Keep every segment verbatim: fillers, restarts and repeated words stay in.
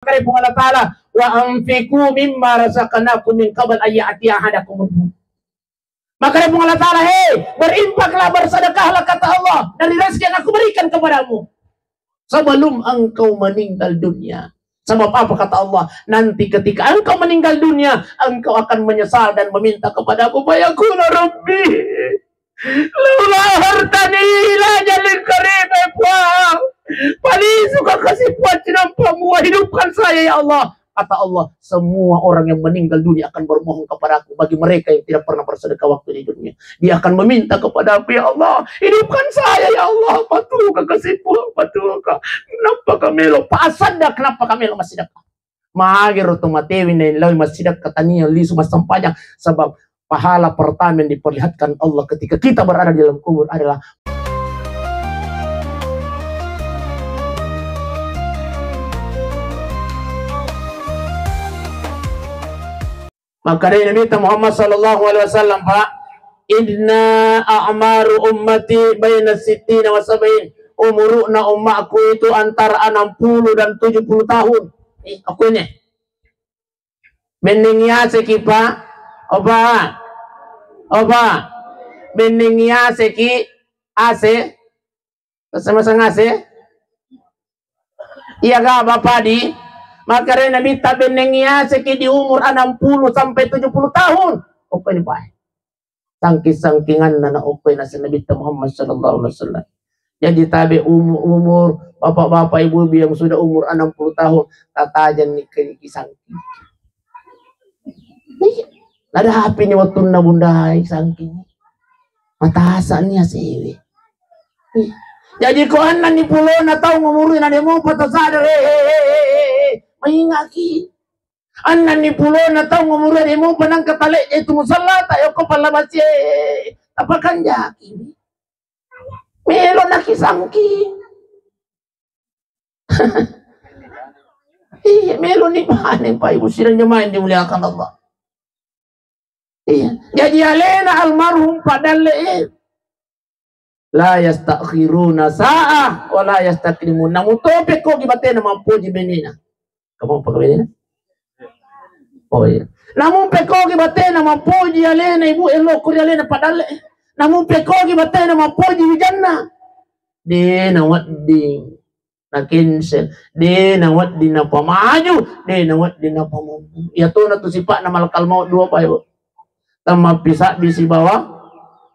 Makkedai Puang Allah Ta'ala, "Wa anfiqu mimma razaqnakum min qabl an ya'tiya ahadakumul maut." Makkedai Puang Allah Ta'ala, "Hei, berinfaklah, bersedekahlah," kata Allah, "dari rezeki yang Aku berikan kepadamu sebelum engkau meninggal dunia." Sebab apa kata Allah? "Nanti ketika engkau meninggal dunia, engkau akan menyesal dan meminta kepada Aku, fayaqulu, 'Rabbi, laula akhartani ila ajalin qarib,'" eh, Puang, paling suka kasih Puang cinampa mua, hidupkan saya ya Allah. Kata Allah, "Semua orang yang meninggal dunia akan bermohon kepada-Ku bagi mereka yang tidak pernah bersedekah waktu di dunia. Dia akan meminta kepada-Ku, 'Ya Allah, hidupkan saya ya Allah, patuka kasih Puang, patuka. Kenapa kami lo pasadda, kenapa kami lo masih dekat?'" Magero to matewi naillau massidekka, tania lisu massempajang, sebab pahala pertama yang diperlihatkan Allah ketika kita berada di dalam kubur adalah Makkedai Nabitta Muhammad sallallahu alaihi wasallam, Pak, "Inna a'maru ummati baina sittina wa sab'in." Umuruna ummaku itu antara enam puluh dan tujuh puluh tahun. Ih, aku ini. Bennengngi aseki, Pak. Opa. Opa. Bennengngi aseki, ase. Sama-sama ase. Iya ga, Bapak di? Makkedai Nabitta, bennengngi aseki di umur enam puluh sampai tujuh puluh tahun. Oke ni, Pak. Sangking-sangkinganna na okkoe naseng Nabitta Muhammad sallallahu alaihi wasallam. Jadi tabe umur-umur, bapak-bapak, ibu-ibu yang sudah umur enam puluh tahun, tatajenni ke-, ki sangking. Iya. Nadapi ni wattunna bunda sangking. Matasa ni asewe. Iya. Jadi ko ennenni pulona taung umurna de mopa tasadar, eh, eh, eh, eh, eh, eh, maingaki. Ennenni pulona taung umurna de mopa nangka tale itu musallata, yoko pallabasi, eh, eh, eh, tapakanjaki. Melo naki sangking. Iya, melo ni panen, Pak Ibu sidang jemaah yang dimuliakan Allah. Iya. Jadi alena almarhum padalle, eh. La yastakhiruna sa'ah wa la yastaqdimun. Namu tope ko gi batena mampoji benena. Kamu apa benena? Oh iya. Namu pekogi batena mampoji alena ibu eloko ri alena padalle. Namu pekogi batena mampoji wijanna. De nawedding na cancel, de nawedding napamaju, de nawedding napamaju. Iya tona tu sipa'na malakal maut dua, Pak, Ibu. Temmappisabbi sibawa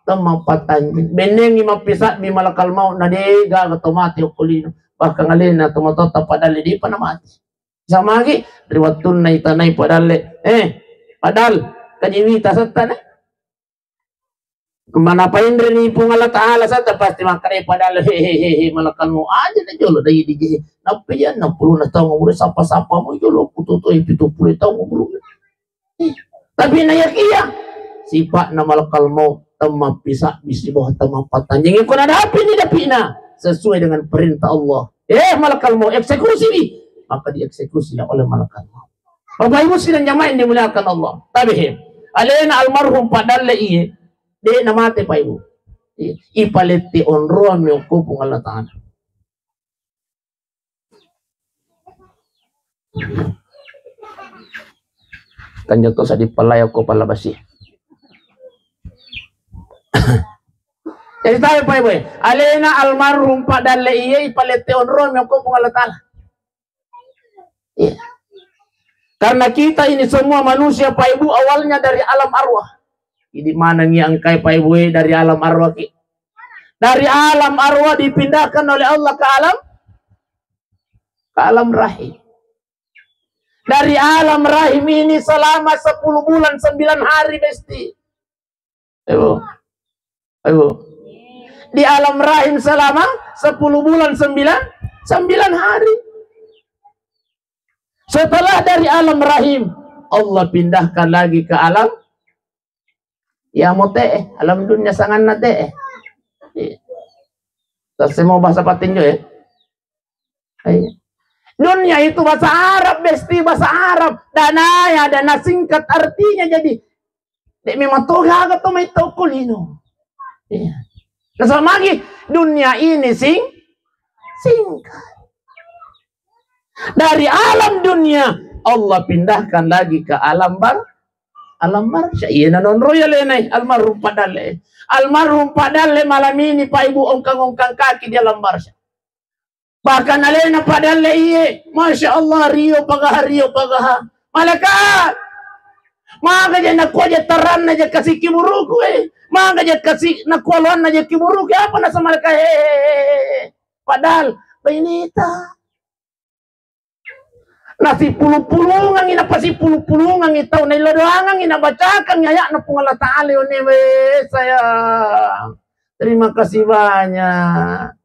temmappatanjeng. Bennengngi mappisabbi malakal maut na de gaga to mati okko lino. Bahkan alena tomatoatta padalle depa na mati. Samagi ri wattunna itanai padalle, eh, padal kajiwita sattana. Manapainreni Puang Allah Ta'ala satta pasti makkadai padahal, "He, he, he, he, malakal maut aja na jolo dai di je. Nappa iya enam puluh na taung umur, sapa-sapa mu jolo kututu, eh, pitu puluh taung umur." Eh, tapi na yakiya sipa'na malakal maut temmappisabbi sibawa temmappatanjeng. Ko nadapi ni dapina sesuai dengan perintah Allah. Eh, malakal maut eksekusi. Maka dieksekusilah oleh malakal maut. Bapak Ibu sidang jamaah yang dimuliakan Allah. Tabe he. Alena almarhum padalle iye. De na mate, Pak Ibu. Iya. Ipalette onroang mi okko Puang Allah Ta'ala. Kanjeng to sadi pallai okko palla basi. Jadi tabe, Pak Ibu. Alena almarhum padalle iye ipalette onroang mi okko Puang Allah Ta'ala. Iya. Karena kita ini semua manusia, Pak Ibu, awalnya dari alam arwah. Jadi mana yang engkai, Pak Ibu, eh, dari alam arwah ki? Dari alam arwah dipindahkan oleh Allah ke alam, ke alam rahim. Dari alam rahim ini selama sepuluh bulan sembilan hari, Besti. Ayo. Ayo. Di alam rahim selama sepuluh bulan sembilan, sembilan hari. Setelah dari alam rahim, Allah pindahkan lagi ke alam, ya, mo te'e, alam dunia sanganna te'e. Iya. Tasemo bahasa patinjo, ya. Iya. Dunia itu bahasa Arab, Besti, bahasa Arab. Dana ya, dana singkat artinya jadi. De memang to gaga to mai tau ko lino. Iya. Nasaba magi dunia ini sing, singkat. Dari alam dunia, Allah pindahkan lagi ke alam bar-, alam barzakh. Iya nanonroi alena almarhum Pak Dalle. Almarhum Pak Dalle malam ini, Pak Ibu, ongkang-ongkang kaki di alam barzakh. Bahkan alena Pak Dalle iye, Masya Allah, rio pagaha, rio pagaha. Malaikat, maga je nakua je taranna je kasi kiburuku, eh. Maga je kasi nakua loanna je kiburuku, apa nasa malaikat, eh, eh, eh, eh. Padahal baineta. Nasipulu-pulungangi, napasipulu-pulungangi tau, naillo doangangi, nabacakangi aya'na Puang Allah Ta'ala, one we sayang. Terima kasih banyak.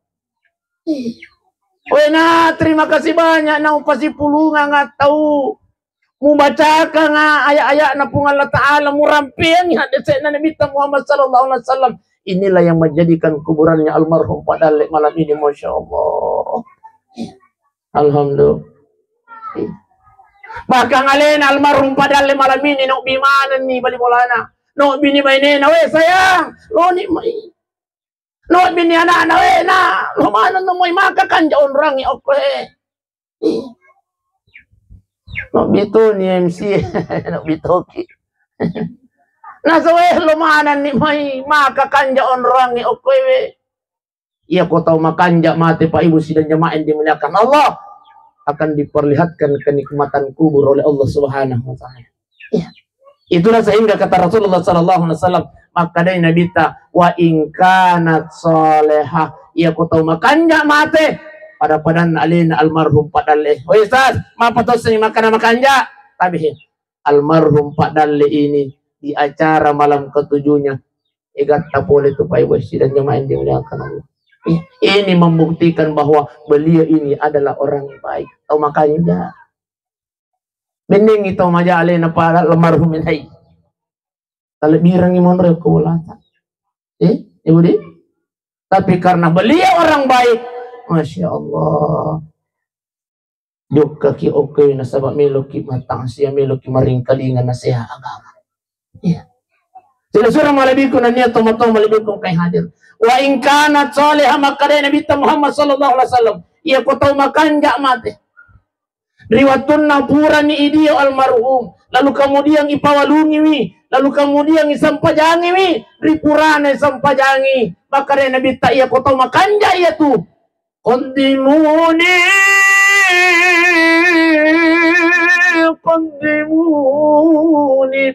Wena, terima kasih banyak, naupasipulungang tau. Mubacakan ayat-ayatna Puang Allah Ta'ala, murampeangi haddese'na Nabitta Muhammad sallallahu alaihi wasallam. Inilah yang menjadikan kuburannya almarhum Pak Dalle malam ini, Masya Allah. Alhamdulillah. Bahkan alena almarhum Pak Dalle malam ini, nobbi manenni bali bolana. Nobbini bainena, we sayang, loni mai. Nobbini ana'na, we na, lo manenno moi maka kanja onroangngi okko e. Ih. Nobbi toni M C, nobbi toki. Naso, we, lo manenni moi maka kanja onroangngi okko e, we. Iya ko tau makanja mate, Pak Ibu sidang jamaah yang dimuliakan Allah, akan diperlihatkan kenikmatan kubur oleh Allah Subhanahu wa Ta'ala. Iya. Itulah sehingga kata Rasulullah sallallahu alaihi wasallam, makkadai Nabitta, "Wa in kanat salihah." Iya ko tau makanja mate, pada-padanna alena almarhum Pak Dalle. Woi, Ustaz, mapa tosseng makkada makanja? Tabe, almarhum Pak Dalle ini di acara malam ketujuhnya, egatta pole tu, Pak Ibu sidang jamaah yang dimuliakan Allah. Ini membuktikan bahwa beliau ini adalah orang baik. Tau makanja. Bennengngi tau maja alena pada almarhum ini. Talebbirengngi monro ko bolata. Eh, Ibu di? Tapi karena beliau orang baik, Masya Allah. Jokkaki okkoe nasaba meloki mattangsia, meloki maringkalinga naseha agama. Iya. Sila surang malebbiku nania tomatoa malebbiku engkai hadir. Wa in kanat salihah, makkadai Nabitta Muhammad sallallahu alaihi wasallam, iya ko tau makanja mate. Ri wattunna purani idio almarhum, lalu kemudian ipawalungiwi, lalu kemudian isampajangiwi, ri purana isampajangi, makkadai Nabitta, iya ko tau makanja iya tu. Qaddimuni, qaddimuni.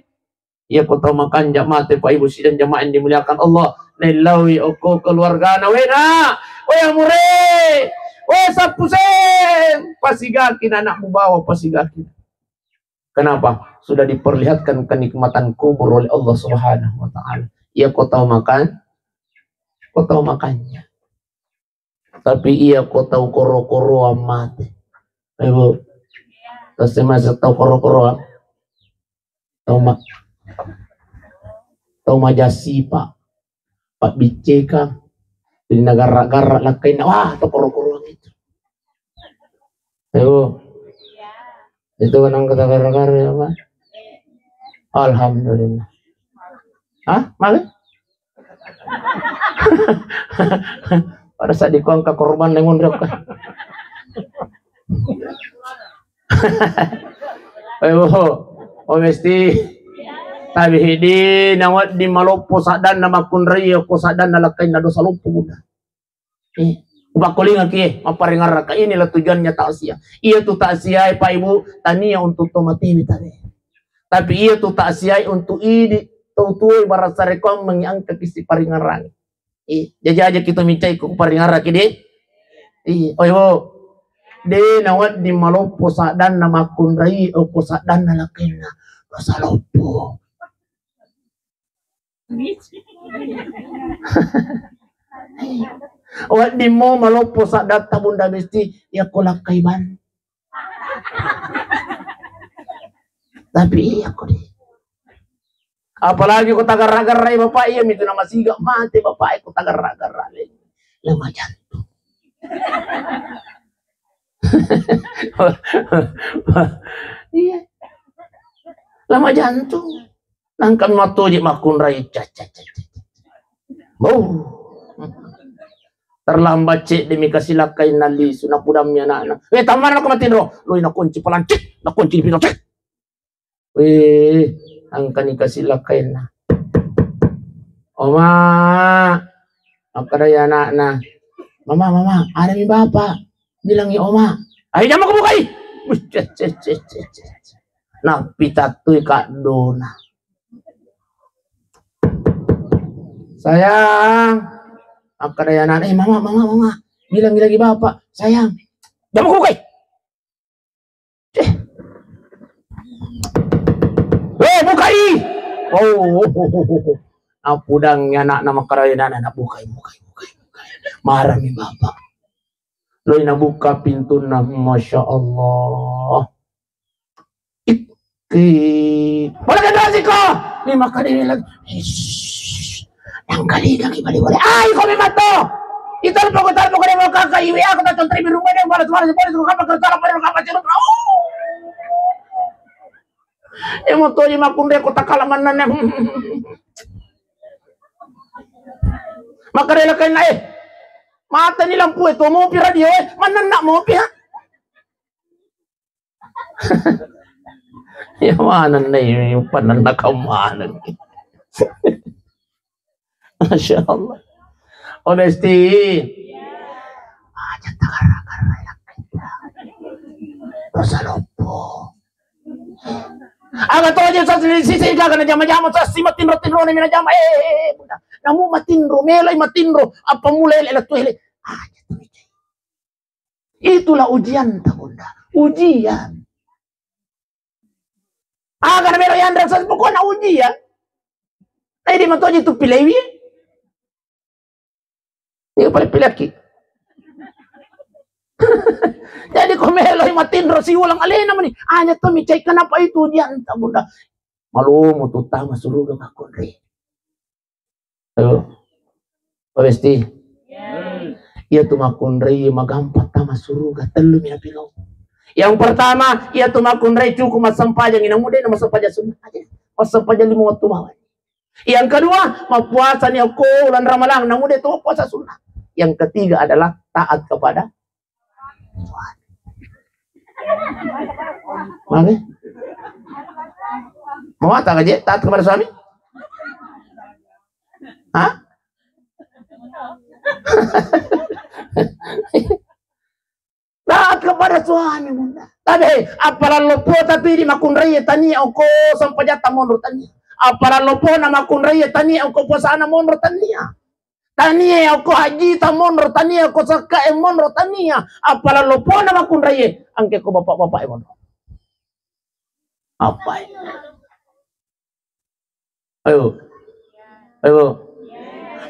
Iya ko tau makanja mate, Pak Ibu sidang jamaah yang dimuliakan Allah, naillaui okko keluargana, wena, we amure, we sappuseng, pasigaki anakmu bawa, pasigaki. Kenapa? Sudah diperlihatkan kenikmatan kubur oleh Allah Subhanahu wa Ta'ala. Iya ko tau makan, ko tau makanja. Tapi iya ko tau koro-koroang mate. Ibu, pasti masih tau koro-koroang. Tau ma-, tau majasipa, pabbiccekang, ri nagarra-garra lakkainna, wah, tau koro-koroang itu. Ibu, itu kan angkata gara-gara ya, Pak? Alhamdulillah. Hah? Mari? Pada saat dikuangka korban dengan rokka. Ayo, oh, mesti. Tapi di nawat di maloppo saddanna makkunrai, ko saddanna lakkainna dosa loppo buda. Eh, upakkolingaki, eh, mapparingarraka. Inilah tujuannya takziah. Iya tu takziah, Pak Ibu, tania untuk tomatewi tare. Tapi iya tu takziah untuk idi tau tuai barasa rekong mengiangka kisi paringarang. Eh, jaja aja kita mincai ku paringaraki de. Eh, oi ho. De nawaddi maloppo saddanna makkunrai, okko saddanna lakenna. Dosa loppo. Wedding mo maloppo saddatta Bunda Besti, yakko lakkai ban. Tapi iya ko de. Apalagi ko tagarra-garrai bapak, iya mitu namasiga mate bapak, ko tagarra-garra le. Lama jantung. Iya. Lama jantung. Nangka mattoje makkunrai, ca, ca, ca, ca, ca. Oh. Terlambat cedde mi kasilakkainna lisu, napudammi anakna. "Eh, tammana ko matinro?" Loi nakunci palang, cek, nakunci di pintu, cek. Weh, engkani kasilakkainna. "Oma," makkedai anakna. "Mama, mama, adami bapak. Bilangi oma." "Ayo, jammu ko bukai." Wih, cek, cek, cek, cek, cek. Nappitattui kaddona. "Sayang," makkedai anakna, "Eh, mama, mama, mama. Bilangi lagi bapak. Sayang." "Jammu ko bukai." Eh. "Eh, bukai." Oh, oh, oh, oh, oh. Napudangngi anakna makkedai anakna, "Bukai, bukai, bukai, bukai. Marami bapak." Loi nabuka pintunna, Masya Allah. Ikki. "Boleh generasi ko?" Ni makkedai lagi. Hiss. Nangkalinga ki bali-bali. "Ai, ko memang to. Itelpon ko, telpon ko, demo kakak, iwe aku tak contri di rumah, dia balas-balas, balas, ko kapa kerja, apa, apa, cerita." Oh. Emo toji makkunrai ko takala mannenne. Makkedai lakkainna, "Eh, matani lampu e, to mopi radio e, mannenna mopi, ha?" Ya manenna, pannenna kau maneng. Masya Allah. Onesti. Aja takarra-karra ya. Dosa loppo. Aga toje sa sisi gaga na jama-jama sa si matinro-tinro na mina jama. Eh, eh, eh, Bunda. Namu matinro, melai matinro. Apa mulai le tu ele. Aja tu. Itulah ujian ta, Bunda. Ujian. Aga na melo yanre sa pokokna ujian. Nah, idi matoji tu pilewi. Iya pale pilaki. Jadi ko meloi matinro siulang alena mani. Hanya to micai kenapa itu ujian ta, Bunda. Malumu tu tama suruga makkunrai. Ayo. Pak Besti. Iya tu makkunrai magampang tama suruga, tellu mi napigau. Yang pertama, iya tu makkunrai cukup massempajang, namu de na massempajang sunnah aja. Massempajang lima waktu mawai. Yang kedua, mappuasa ni okko ulan Ramalang, namu de tu puasa sunnah. Yang ketiga adalah taat kepada Mage? Mau tak aja taat kepada suami? Hah? Taat kepada suami, Bunda. Tapi appalallo po tapi di makkunrai tania oko sampajatta monro tania. Appalallo po na makkunrai tania oko puasana monro tania. Tania okko hajita monro, tania okko sakkae monro, tania. Appalallo pona makkunraie, angke ko bapak-bapak e monro. Apa e? Ayo. Ayo.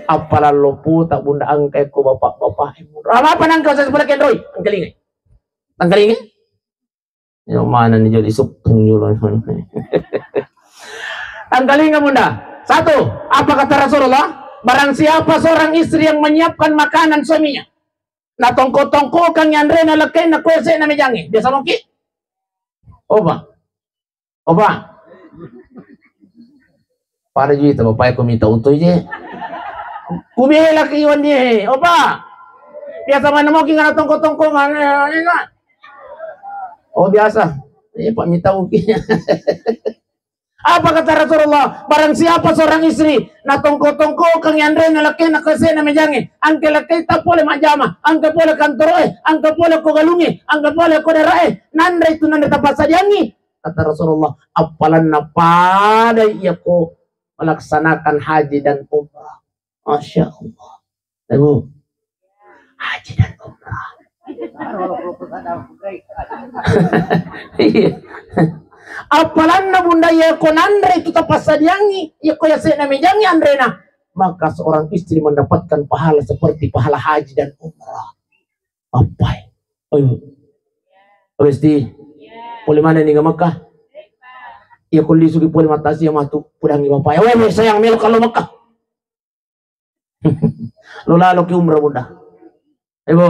Appalallo pota, Bunda, angke ko bapak-bapak e monro. Apa, apa nangka saya sebelah kendroi? Angkelingai. Angkelingai? Yo mana ni joli suppung jolo. Angkalinga, Bunda. Satu, apa kata Rasulullah? Barang siapa seorang istri yang menyiapkan makanan suaminya, na tongko-tongkokan yanrena lekkainna ko yase'na mejangnge. Biasa moki? Oba. Oba. Pada juita bapak ko mita utu je. Kubela ki wani e, opa. Biasa mana moki ngana tongko-tongko ngana. Oh, biasa. Eh, pak mita uki. Apa kata Rasulullah? Barang siapa seorang istri na tongko-tongko kang yanre na leke na kese na mejange, angke leke ta pole majama, angke pole kantoro e, angke pole ko galunge, angke pole ko dara e, nanre itu nanre tapasadiangi. Kata Rasulullah, appalanna pada iya ko melaksanakan haji dan umrah. Masya Allah. Ibu, haji dan umrah. Iya. Appalanna, Bunda, iya ko nanre itu tapassadiangi, iya ko yase'na mejangi anrena, maka seorang istri mendapatkan pahala seperti pahala haji dan umrah. Appai. Ayo. Abesti. Pole mana ni Mekah? Iya ko lisuki pole matasi ya matu pudangi bapak. Ya, weh, weh, sayang, melo kalau Mekah. Lo lalo ki umrah, Bunda. Ibu.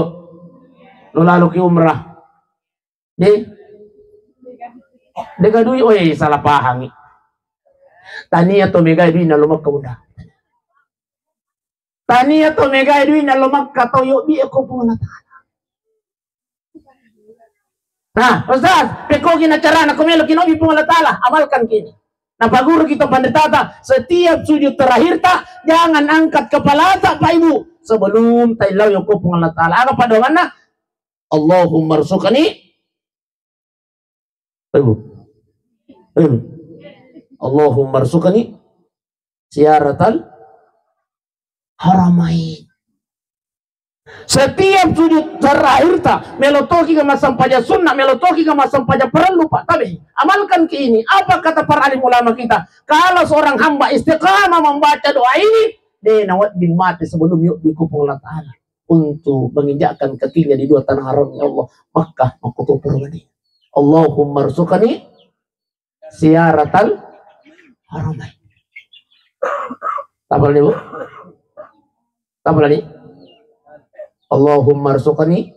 Lo lalo ki umrah. De. Dega dui, oi, salah pahami. Tania to mega dui na lo Mekah, Bunda. Tania to megai duina lo Makkah, to yobbi ko Puang Allah Ta'ala. Nah, Ustaz, pekogi na carana ko meloki nobbi Puang Allah Ta'ala, amalkan kini. Napaguru kita pandetata, setiap sujud terakhir ta, jangan angkat kepala ta, Pak Ibu, sebelum taillau yoko Puang Allah Ta'ala. Aga padoanna? Allahumma rzuqni. Ibu. Ibu. Allahumma rzuqni ziyaratal haramain. Setiap sujud terakhir ta, melotoki ga massempajang sunnah, melotoki ga massempajang parellu, Pak. Tapi amalkan ke ini. Apa kata para alim ulama kita? Kalau seorang hamba istiqamah membaca doa ini, de nawedding mate sebelum yobbi ko Puang Allah Ta'ala untuk menginjakkan kakinya di dua tanah haram, ya Allah, Makkah, Makkah Madinah. Allahumma rzuqni ziyaratal haramain. Tapalani, Bu? Tapalani? Allahumma rzuqni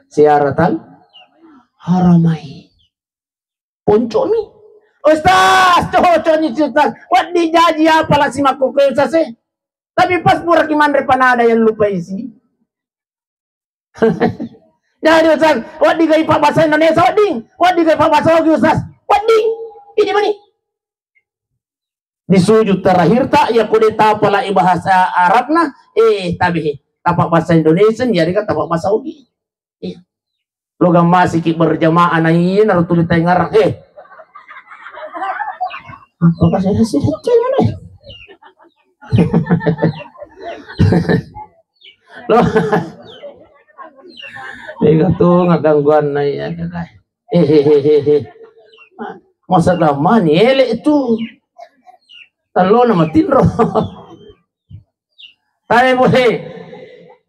ziyaratal haramain. Poncomi. Ustaz, cocok ni Ustaz. Wedding jaji apa la simakko ke Ustaz e? Tapi pas puraki manre panada yang lupa isi. Jadi Ustaz, wedding ga ipabbasa Indonesia, wedding. Wedding ga ipabbasa Ogi Ustaz, wedding. Ini mani. Di sujud terakhir ta, ya ko de tapalai bahasa Arabna, eh, tabe, tapabbasa Indonesia, jadi kan tapabbasa Ogi. Iya. Lo ga masiki berjamaah na iya, naro tuli taingarang. Eh. Apa kasih hasil kecil mana? Lo. Ega tu nggak gangguan na iya, kakak. Eh, eh, eh, eh, eh. Masa lama ni elek itu. Talo nama tinro. Tabe bohe.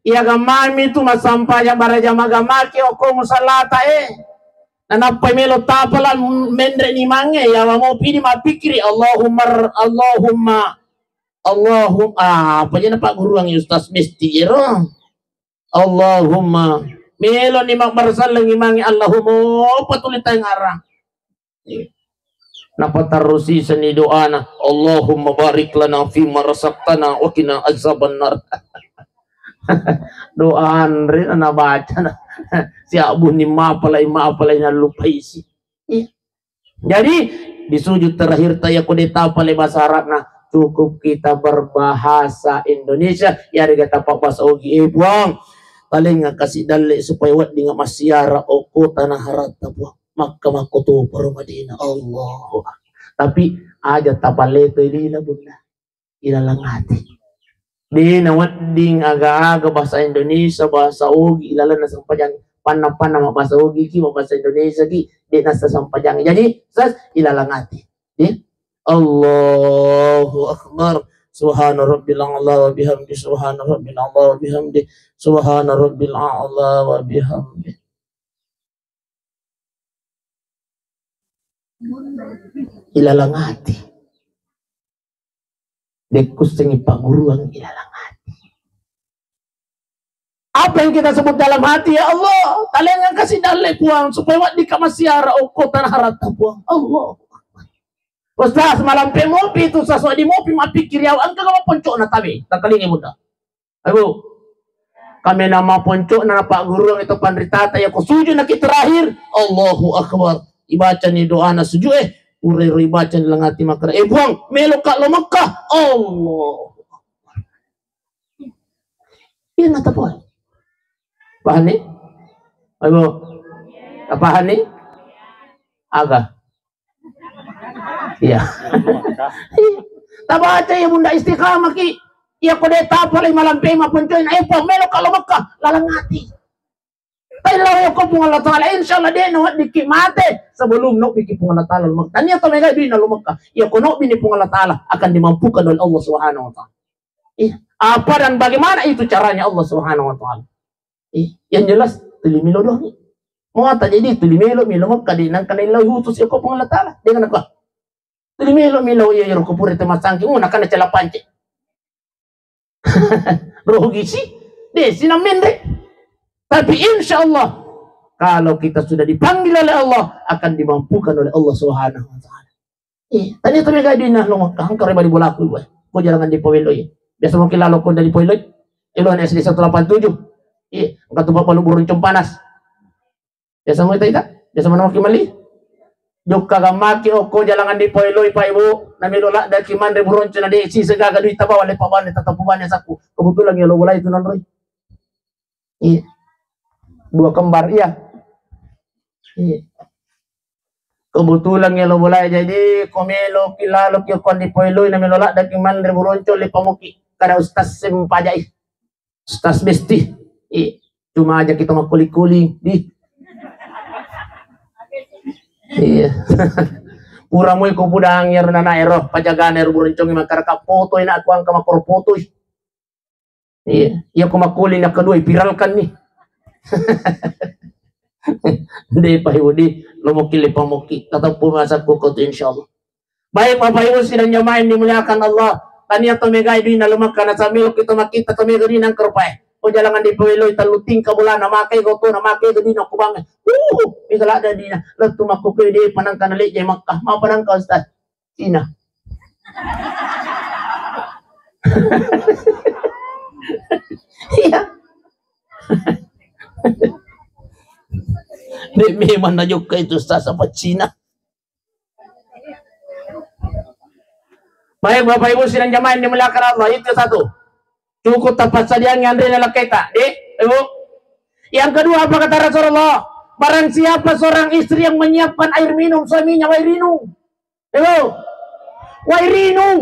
Iya gamami tu masampajang barajama gamaki okko musallata e. Nanappa melo tapala menre ni mange, ya mau pidi mapikiri, Allahumma, Allahumma, Allahumma, ah, apa jena Pak Guruang Ustaz mesti ero. Allahumma, melo ni mabbarsallengi mange, Allahumma, apa tuli tangarang. Napatarrusi seni doana, Allahumma barik lana fima razaqtana wa qina azabannar. Doa anre na baca na. Siabbuni mapalai, mapalai na lupaisi. Iya. Jadi di sujud terakhir ta ya ko de tapale bahasa Arabna, cukup kita berbahasa Indonesia, ya de tapabasa Ogi, eh Puang, paling kasih dalle supaya wedding masiara okko tanah haratta Puang. Makka makko tu paro Madinah. Allahu Akbar. Tapi aja tapaleto lila bunda. Ilalang ati. De nawedding aga-aga bahasa Indonesia, bahasa Ogi ilalang na sampajang. Panna-panna mabbahasa Ogi ki, mabbahasa Indonesia ki, de nasa sampajang. Jadi, sas ilalang ati. De. Allahu Akbar. Subhana rabbil a'la wa bihamdi. Subhana rabbil a'la wa bihamdi. Subhana rabbil a'la wa bihamdi. Ilalang ati. Dekkussengi pagguruang ilalang ati. Apa yang kita sebut dalam hati, ya Allah, talengang kasih dalle Puang, supaya weddikka masiara okko tanah haratta Puang. Allah. Ustaz, malampe mopi itu, Ustaz, wadi mopi mappikiri au, engka ga maponcokna tabe, takalingi bunda. Ayo. Kami nama poncokna, na pagguruang itu panritata, ya ko sujud naki terakhir, Allahu Akbar. Ibaca ni doana sujud, eh, urero ibaca ni langati makara. Eh, Puang, melo ka lo Mekah. Allahu Akbar. Iya nata Puang. Paham ni? Ayo. Paham ni? Aga. Iya. Tabaca ya bunda istiqamah ki. Iya ko de tapalai malampe maponcoi na, eh, Puang, melo ka lo Mekah, lalang ati. Taillau ko Puang Allah Taala, insya Allah de naweddikki mate sebelum nobbiki Puang Allah Taala lo Mekah. Tania to mega duina lo Mekah. Iya ko nobbini Puang Allah Taala akan dimampukan oleh Allah Subhanahu wa Taala. Iya. Apa dan bagaimana itu caranya Allah Subhanahu wa Taala? Eh, yang jelas tuli melo doang. Mau tak jadi tuli melo, melo Mekah di nangka nilai khusus ya ko Puang Allah Taala. Dengan apa? Tuli melo, melo ya, ya, ko pura temasangki, oh, nakana cela pance. Roh gisi, de sina menre. Tapi insya Allah, kalau kita sudah dipanggil oleh Allah, akan dimampukan oleh Allah Subhanahu wa Taala. Eh, tadi tu mega duina lo Mekah, angkara bali bolaku, ibu. Ko jarangan di pawelo ya. Biasa mungkin lalo ko dari poiloi. Elo S D satu delapan tujuh. Iya, engka tu babalu buruncung panas. Biasa mo ita ita? Biasa mana maki mali? Jokka gammaki okko jalangan di poiloi, Pak Ibu. Namelo laddaki manre buroncong na de' sisa gaga duit tabawa lepa bane tatapu bane sakku. Kebetulan ya lo bolai tu nanroi. Iya. Dua kembar, iya. Iya. Kebetulan ya lo bolai, jadi ko melo ki lalo ki okko di poiloi namelo laddaki manre buroncong lepa moki. Kada ustaz sempajai. Stas besti. Iya. Cuma aja kita mau kuli-kuli di. Iya. Pura moi ko pudang ero nana ero pajagana ero buroncongi makaraka foto ina aku angka makor foto. Iya. Iya ko makuli nak kedua viralkan nih. De' Pak Ibu di lo moki lepa moki. Tatap pun masa koko tu insyaallah. Baik, Bapak Ibu sidang jamaah yang dimuliakan Allah, tania to megai duina lumekka, nasaba melo kita makkita to mega duina engka rupae. Oh, jalangan di poiloi tellu tingka bolana, makai goto na makai duina kubang. Uh, mega ladda duina. Lettu makkukkue de' panangka na lejje Makkah. Mau panangka Ustaz? Cina. Iya. De' memang najokka itu Ustaz apa Cina. Baik, Bapak Ibu sidang jamaah yang dimuliakan Allah, itu satu. Cukup tapassadiangi anrena lakkaita, de', Ibu. Yang kedua, apa kata Rasulullah? Barang siapa seorang istri yang menyiapkan air minum suaminya, wai rinung. Ibu. Wai rinung.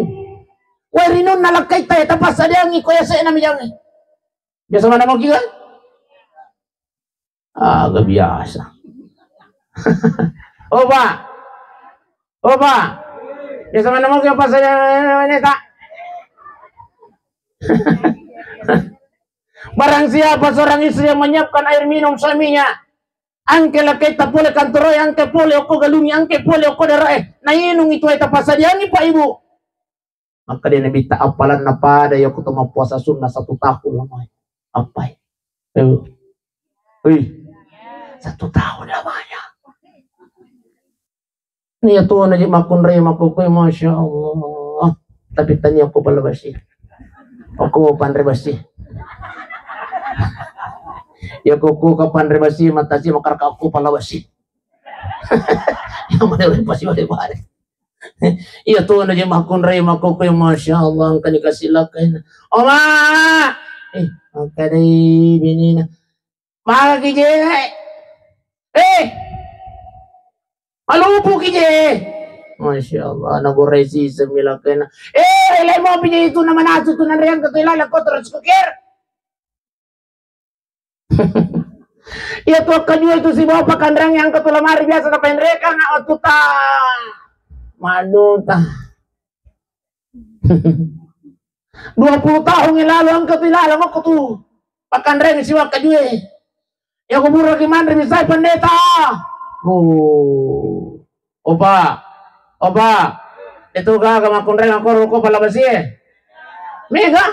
Wai rinung na lakkaita ya tapassadiangi ko yase'na mijangi. Biasa mana mau kira? Aga biasa. Oh, Pak. Oh, Pak. Biasa mana mau apa saja ini, tak? Barang siapa seorang istri yang menyiapkan air minum suaminya, angke lakkaita pole kantoroe, angke pole okko galungi, angke pole okko daroe, nainung itu ae tapassadiangi, Pak Ibu. Maka dia Nabi ta appalanna pada ya kutu mappuasa sunnah satu tahun lamanya. Apa ya? Eh. Wih. Satu tahun lamanya. Nia tuo naji makkunrai makkukue, Masya Allah. Tapi tania ko pala basi. Aku panre basi. Ya kuku ka panre basi, matasi makarka aku pala basi. Yang mana pasi balik-balik. Iya tuo naji makkunrai makkukue, Masya Allah, engka dikasih lakkaina. Oma! Eh, engka dei binina. Maka ki je. Eh! Malupu ki je. Masya Allah, na goresi semilakena. Eh, lemo pi je itu nama nasu tu nanreang ke tu ilala ko terus kukir. Iya tu akkajua itu sibawa pakanrang yang ke tu lamari biasa na penrekang na waktu ta manuta. Dua puluh tahun yang lalu angka tu ilala mako tu pakanreng siwa kajue. Ya kuburaki manre misai pendeta. Oh. Opa. Opa. Itu gaga makunreng aku rokok pala basie. Mega.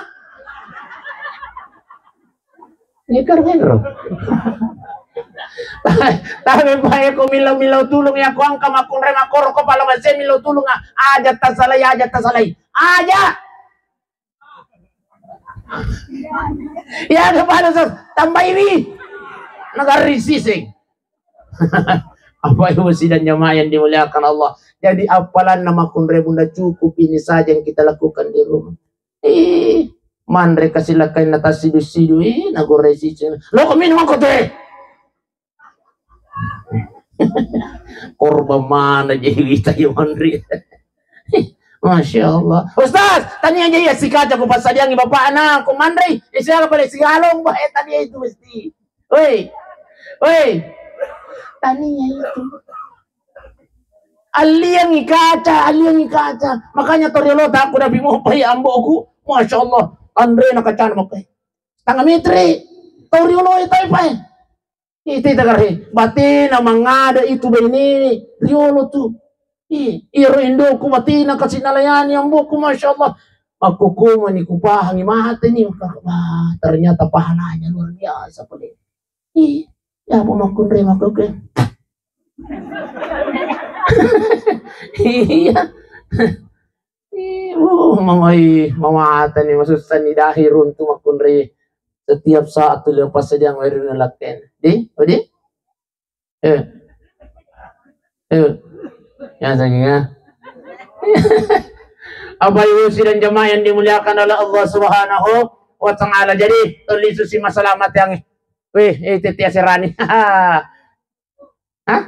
Nikar benro. Tapi pae ko milau-milau tulung ya ko angka makkunrai makkoro ko pala base milau tulung, ah, aja tasalai, aja tasalai. Aja. Ya ada pada sos tambaiwi. Negara risising. Apa ibu sidang jamaah yang dimuliakan Allah. Jadi apalan nama kunrai bunda cukup ini saja yang kita lakukan di rumah. Ih, manre kasilakai na tasidu-sidu, ih, na goreng sicin. Lo kok minum aku teh? Korban mana jadi kita yang manre? Masya Allah. Ustaz, tani aja ya sikaca ku pasadiangi bapak anak, ku manre, ya siapa boleh sigalong, bah, eh, tadi itu mesti. Woi, woi, tania itu. Alliangi kaca, alliangi kaca. Makanya toriolo tak aku dapi mopai amboku. Masya Allah, Andre na kacana makai. Setengah meter. Toriolo itu apa? Itu itu kare. Batina mangada itu bene riolo tu. Ih, iro indoku batina kasih nalayani amboku, Masya Allah. Aku kumani kupahangi mate ni. Wah, ternyata pahalanya luar biasa pale. Ih, ya apa makkunre makkuke. Iya. Ih, Uh, mamai mawatani, masussani dahi runtu makkunrai. Setiap saat tu lepas sediang wairuna lakken. Di, odi? Eh. Eh. Ya, saking, ya. Bapak Ibu sidang jamaah yang dimuliakan oleh Allah Subhanahu wa Ta'ala. Jadi, tuli susi masalah mati yang, weh, eh, tete aserani. Hah?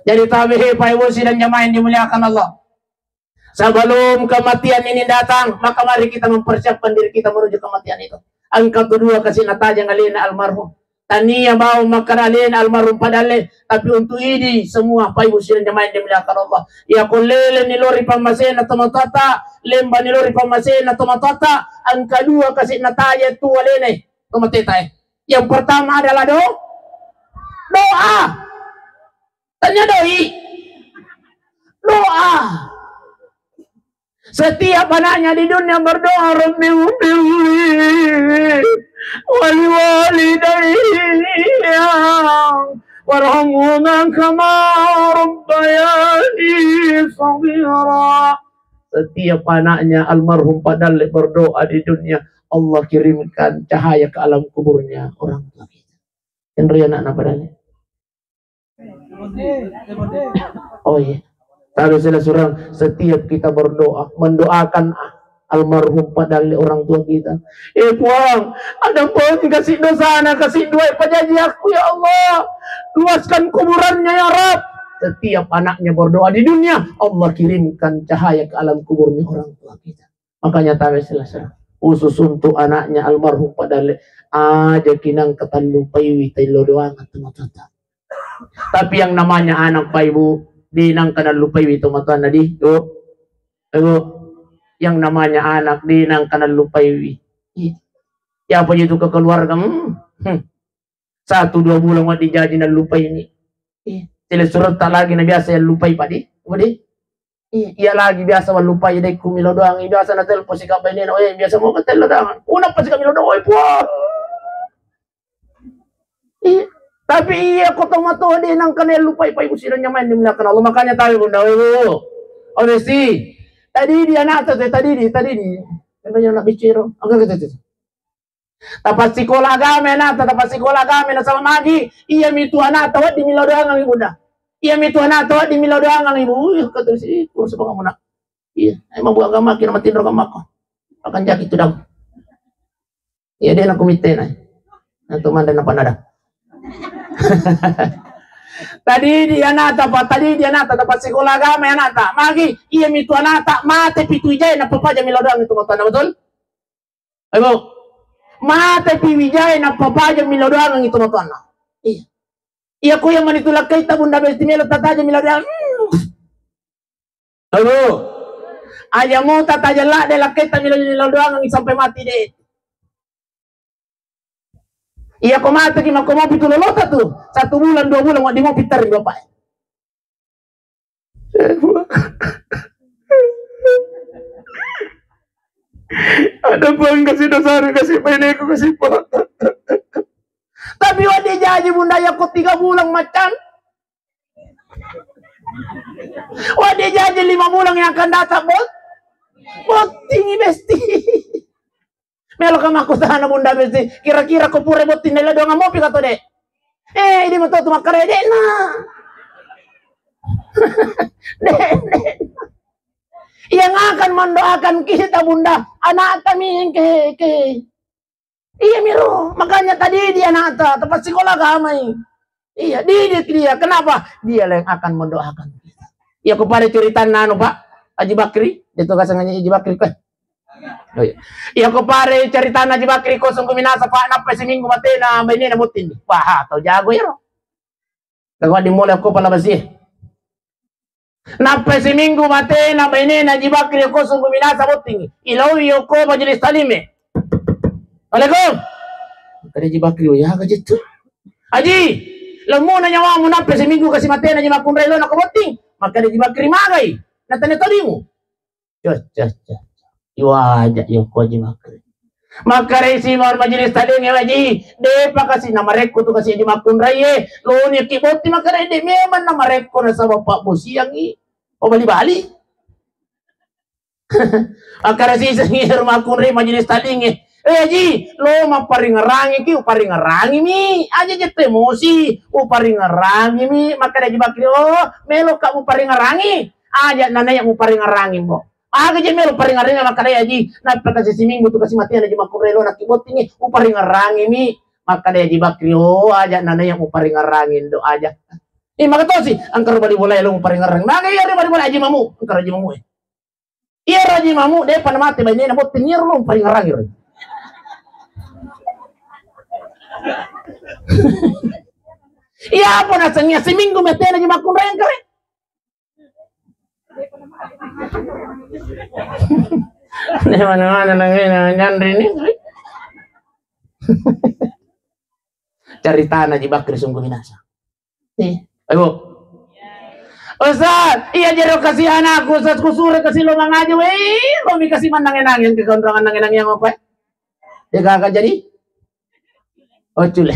Jadi, tabe, Bapak Ibu sidang jamaah yang dimuliakan Allah. Sebelum kematian ini datang, maka mari kita mempersiapkan diri kita menuju kematian itu. Engka tu dua kasi natajeng alena almarhum. Tania bawang makkeda alena almarhum padalle, tapi untuk idi semua, Bapak Ibu sidang jamaah yang dimuliakan Allah. Ya ko lele ni lori pammasena tomatoata, lemba ni lori pammasena tomatoata, engka dua kasi natajeng tu alena tomateta, eh. Yang pertama adalah do-, doa. Tania doi. Doa. Setiap anaknya di dunia berdoa, "Rabbi ghfirli wali walidayya warhamhuma kama rabbayani shaghira." Setiap anaknya almarhum padalle berdoa di dunia, Allah kirimkan cahaya ke alam kuburnya orang tua kita. Yang ria anak apa? Oh iya. Tabe sila surang, setiap kita berdoa, mendoakan almarhum padalle orang tua kita. Eh Puang, ada pun kasih dosana, kasih dua pajaji aku, ya Allah. Luaskan kuburannya, ya Rabb. Setiap anaknya berdoa di dunia, Allah kirimkan cahaya ke alam kuburnya orang tua kita. Makanya tabe sila surang. Khusus untuk anaknya almarhum padalle, aja kinang katallupaiwi tello doang atau matata. Tapi yang namanya anak, Pak Ibu, de nengka nallupaiwi tomatoanna di, Bu. Ibu, yang namanya anak de nengka nallupaiwi. Iya. Ya apa itu ke keluarga? Hmm. Hmm. Satu dua bulan wa dijaji nallupai ini. Iya. Tidak surat tak lagi na biasa yang lupai, Pak, di. Apa di? Iya, iya lagi biasa wa lupai, de ku milo doang. Biasa na telpo sika bainena, "Eh, biasa mau ke tello doang." Una pasti kami lo doang, Pak. Iya. Tapi iya, ko tomatoa de nengka nallupai, Pak Ibu sidang jamaah yang dimuliakan Allah. Makanya tabe, Bunda, Ibu. Obesi. Tadi di anak tuh, tadi di, tadi di. Katanya anak biciro. Oke, gitu, gitu. Tapassikola agama anakta, tapassikola agama nasaba magi, iya mitu anakta wedding milo doangang, Bunda. Iya mitu anakta wedding milo doangang, Ibu. Iya, kata si, kurus banget, Bunda. Iya, emang buang agama, kira matinro agama ko. Akan jaki tu dam. Iya, de naku mitena. Nah, tu manda napa nada. Tadi di anakta, Pak, tadi di anakta, tapassikola agama anakta. Magi, iya mitu anakta, mate pitu ijai, napapaja milo doang itu matana, betul? Ayo, mate pi wijai, napapaja milo doangang itu matana. Iya. Iya, ko iya manitu lakkaita, Bunda Besti, melo tataja milo doang. Hmm. Aduh. Aja mo tataja ladde lakkaita milo, milo doangang sampai mati de. Iya, ko mate ki makko mopi tu lolota tu. Satu bulan, dua bulan, waddi mopi teri bapak. Ada pun kasih dosa, kasih paineku, kasih pun. Tapi waddi jaji, Bunda, ya ko tiga bulan macam. Waddi jaji lima bulan yang akan datang, Bos. Botting, Besti. Melo ka makkutana, Bunda Besti, kira-kira ko pura botting nella doang mopi kato de? Eh, idi mato tu makkare de na. De, de. Yang akan mendoakan kita, Bunda, anak kami yang ke, ke. Iya, Miro. Makanya tadi dia anakta, tempat sekolah kami. Iya, didik dia. Kenapa? Dialah yang akan mendoakan kita. Iya, kepada ceritana anu, Pak Haji Bakri, dia tuh kasih nanya Haji Bakri, kan? Oh, iya. Iya, ko pare caritana Haji Bakri, ko sungguh minasa, Pak, nappa seminggu matena bainena botting. Wah, tau jago ero. Kau di mall ko pala besi. Nappa seminggu matena bainena Haji Bakri, ko sungguh minasa botting. Ilau yo ko majelis talim e. Assalamualaikum. Kade Haji Bakri, oh, ya, gaji tu. Haji, lemuna nyawamu, nappa seminggu kasi matena Haji, makkunrai lo nako botting. Maka Haji Bakri magai. Natanya tadimu. Cah, cah, cah, cah. Iwaja yo ko Haji Bakri. Makkedai simeng majelis taklim e, Haji, de'pa kasi namarekko tu kasi Haji Makkunrai e, loni ki botting, makkedai de' memang namarekko nasaba pabbosiangngi. Oh, bali-bali. Akkeda sisengngi ero makkunrai majelis taklim e, "Eh, Haji, lo mapparingerangi ki, uparingerangi mi. Aja jette emosi, uparingerangi mi." Makkeda Haji Bakri, "Oh, melo ka muparingerangi? Aja nanaya muparingerangi, Mbo. Aga je melo paringerangi?" Makkeda Haji, "Nappa kasi siminggu tu kasi mate na Haji Makkunrai lo nakki botting e, uparingerangi mi." Makkeda Haji Bakri, "Oh, aja nanaya muparingerangi, Ndo, aja." Eh, maka tosi, engka ro bali bola lo muparingerangi. Maka iya ro bali bola Haji Mamu, engka ro Haji Mamu e. Iya ro Haji Mamu, de'pa namate bainena botting, iya ro lo paringerangi ro. Iya apa nasengngi siminggu mate na Haji Makkunrai engka re. Di mana-mana nang ena nyandri ni. Caritana Haji Bakri sungguh minasa. Eh, ayo. Ustaz, iya jero kasi anakku, Ustaz, kusuro kasi lo mangaji, weh, lo mi kasi manange-nange ke konrongan nange-nange yang apa? Ya kagak jadi? Oh, cule.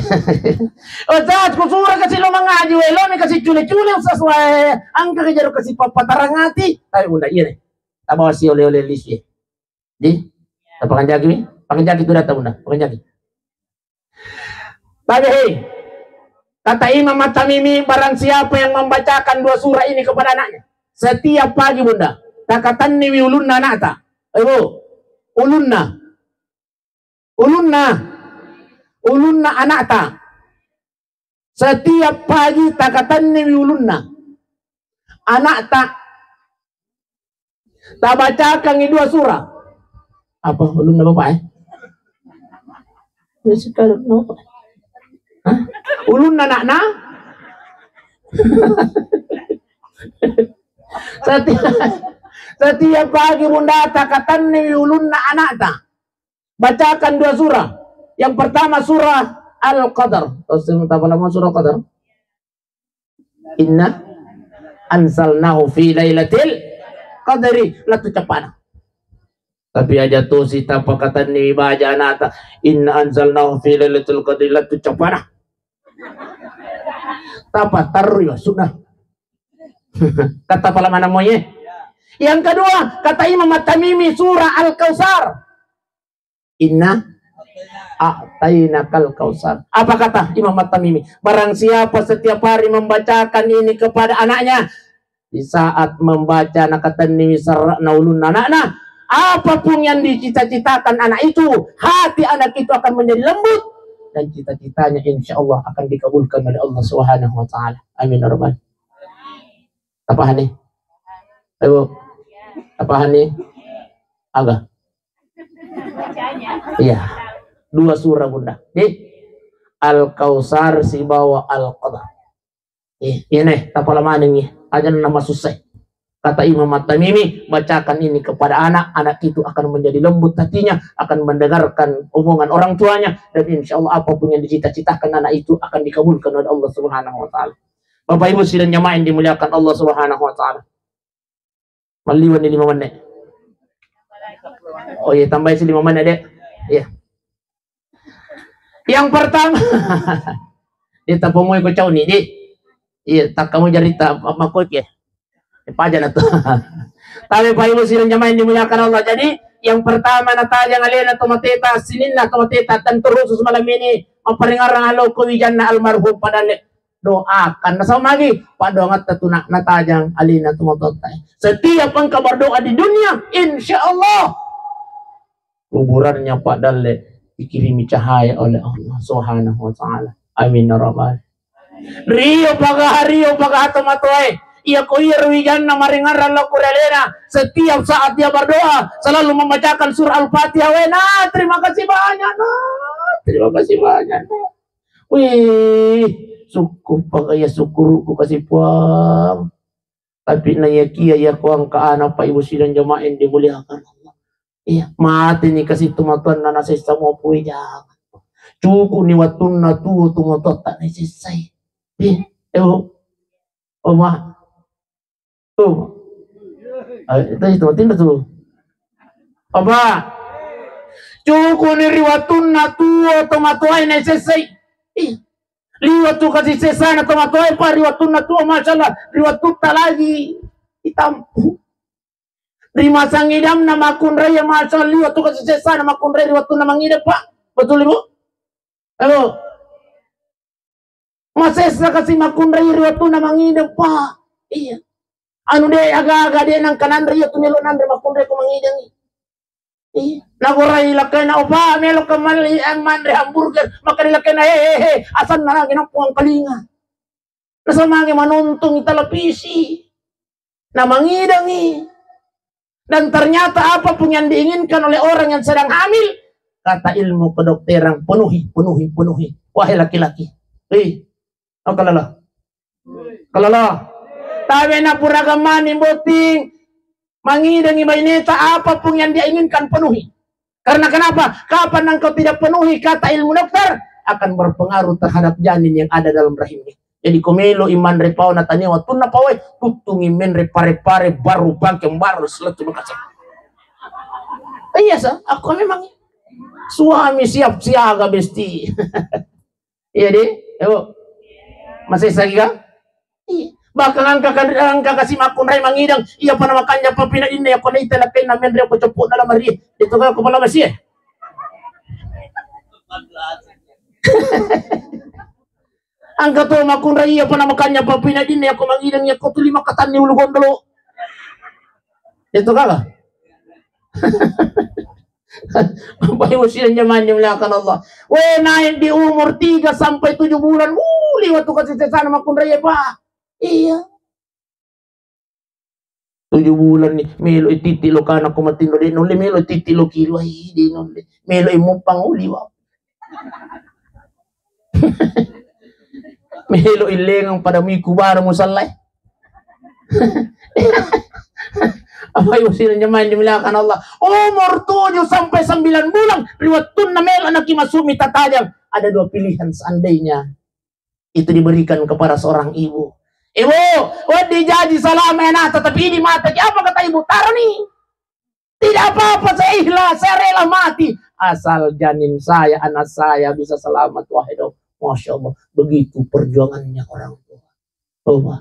Ustaz, kusuro kasi lo mangaji, weh, lo mi kasi cule-cule, Ustaz, weh. Engka ke jero kasi papatarang ati. Tapi bunda, iya deh. Tabawa si oleh-oleh list ya. Di? Tapakanjaki mi? Pakanjaki tu data, bunda. Pakanjaki. Tapi hei, kata Imam At-Tamimi, barang siapa yang membacakan dua surah ini kepada anaknya setiap pagi, bunda, takatanniwi ulunna anakta. Ayo, ulunna. Ulunna. Ulunna anakta. Setiap pagi takatanniwi ulunna anakta. Tabacakangngi dua surah. Apa ulunna bapak, eh? Hah? Ulunna anakna? Setiap, setiap pagi bunda takatanniwi ulunna anakta. Bacakan dua surah. Yang pertama surah Al-Qadar. Tahu sih, tak lama surah Qadar? Inna anzalnahu fi lailatil qadri, lettu cappana. Tapi aja tosi tapakatanni baja anakta, "Inna anzalnahu fi lailatul qadri," lettu cappana. Tapa tarru ya sudah. Kata pala mana moye. Yang kedua, kata Imam At-Tamimi, surah Al-Kautsar. Inna a'tainakal kautsar. Apa kata Imam At-Tamimi? Barang siapa setiap hari membacakan ini kepada anaknya, di saat membaca nakatenniwi serra'na ulunna anakna, apapun yang dicita-citakan anak itu, hati anak itu akan menjadi lembut dan cita-citanya insya Allah akan dikabulkan oleh Allah Subhanahu wa Ta'ala. Amin ya Rabbal. Tapahani? Ayo. Tapahani? Aga? Iya. Dua surah, bunda. Di Al-Kautsar sibawa Al-Qadar. Eh, ini tapala manengi. Aja nama susah. Kata Imam At-Tamimi, bacakan ini kepada anak, anak itu akan menjadi lembut hatinya, akan mendengarkan omongan orang tuanya, dan insya Allah apapun yang dicita-citakan anak itu akan dikabulkan oleh Allah Subhanahu wa Ta'ala. Bapak Ibu sidang jamaah yang dimuliakan Allah Subhanahu wa Ta'ala. Malliwan ni lima menit. Oh iya, tambahi si lima menit, Dek. Iya. Yang pertama, dia tapomoi ko cau ni, Dek. Iya, tak kamu jari tak makoi ya. Paja na tu. Tapi Pak Ibu sidang jamaah yang dimuliakan Allah. Jadi, yang pertama natajang alena tomateta, sininna tomateta, tentu khusus malam ini mapparingarang alo ko wijanna almarhum pada le doakan. Nasaba magi, paddoangatta tu na-, natajang alena tomatoatta. Setiap engkau berdoa di dunia, insya Allah kuburannya Pak Dalle dikirimi cahaya oleh Allah Subhanahu wa Ta'ala. Amin ya Rabbal. Rio pagaha, rio pagaha tomatoae. Iya ko iya ruwijanna maringarang lao ko ri alena. Setiap saat dia berdoa, selalu membacakan surah Al-Fatihah. Wena, terima kasih banyak, Nak. Terima kasih banyak, Nak. Wih, syukur pagaya syukurku kasih Puang. Tapi naiyakia iya ko engka ana, Pak Ibu sidang jamaah yang dimuliakan Allah. Iya, mate ni kasi tomatoanna nasessa mopo, jangan. Cukup ni wattunna tuo tomatoatta nasessai. Iya, eh, oh. Oh, ma. Oh. Ah, itu, itu, tindak tu. Apa? Cukuni ri wattunna tuo tomatoae naisessai. Iya. Liwa tu kasi sessana tomatoae, pa ri wattunna tuo, masyaallah, ri wattutta lagi itampu. Ri masang idamna makkunrai, masyaallah, liwa tu kasi sessana makkunrai ri wattunna mangidang, Pak. Betul, Ibu? Halo. Masessa kasi makkunrai ri wattunna mangidang, Pak. Iya. Anu de' aga-aga de' nangka nanre, iya tu melo nanre makkunrai ko mangidangi. Iya. Nagorai lakkaina, "Opa, melo ka malli, eh, manre hamburger." Makkeda lakkaina, "He, he, he, asanna lagi napuang kalinga." Nasamage manontongi televisi. Namangidangi. Dan ternyata apapun yang diinginkan oleh orang yang sedang hamil, kata ilmu kedokteran, penuhi, penuhi, penuhi. Wahai laki-laki. Hei, oh, kalala. Kalala. Tabe na pura gamani botting. Mangidangi baineta, apapun yang dia inginkan, penuhi. Karena kenapa? Kapan engkau tidak penuhi kata ilmu dokter, akan berpengaruh terhadap janin yang ada dalam rahimnya. Jadi, ko melo i manre pao na tania wattunna paoe, tuttungi menre pare-pare baru, bangkeng baru, selettu bekaseng. Iya, sa, aku memang suami siap siaga, besti. Iya, di? Ayo. Masih sagi, kan? Iya. Bahkan engka kan, engka kasi makkunrai mangidang, iya pa na makanja papina inna, iya ko na ita lakkainna menre ko ceppu dalam hari. Itu kan kepala besi, eh? Engka to makkunrai, iya pa na makanja papina inna, iya ko mangidang, iya ko tuli makatanni ulu gondolo. Itu kala. Bapak Ibu sidang jamaah yang dimuliakan Allah. We, naik di umur tiga sampai tujuh bulan, uh, liwat tu kasi sessana makkunrai, Pak. Iya. Tujuh bulan ni, melo i titi lo kana ko matinro, de' nulle, melo i titi lo kiri, wah, de' nulle. Melo i muppang, uli, wah. Melo i lengang pada miku bara musallai. Apa ibu sidang jamaah yang dimuliakan Allah? Umur tujuh sampai sembilan bulan, ri wattunna melo naki masumi tatajang. Ada dua pilihan seandainya itu diberikan kepada seorang ibu. Ibu, wedding jaji salama anakta, tapi idi mata, apa kata ibu? Taroni. Tidak apa-apa, saya ikhlas, saya rela mati. Asal janin saya, anak saya bisa selamat, wahai dok. Masya Allah, begitu perjuangannya orang tua. Coba.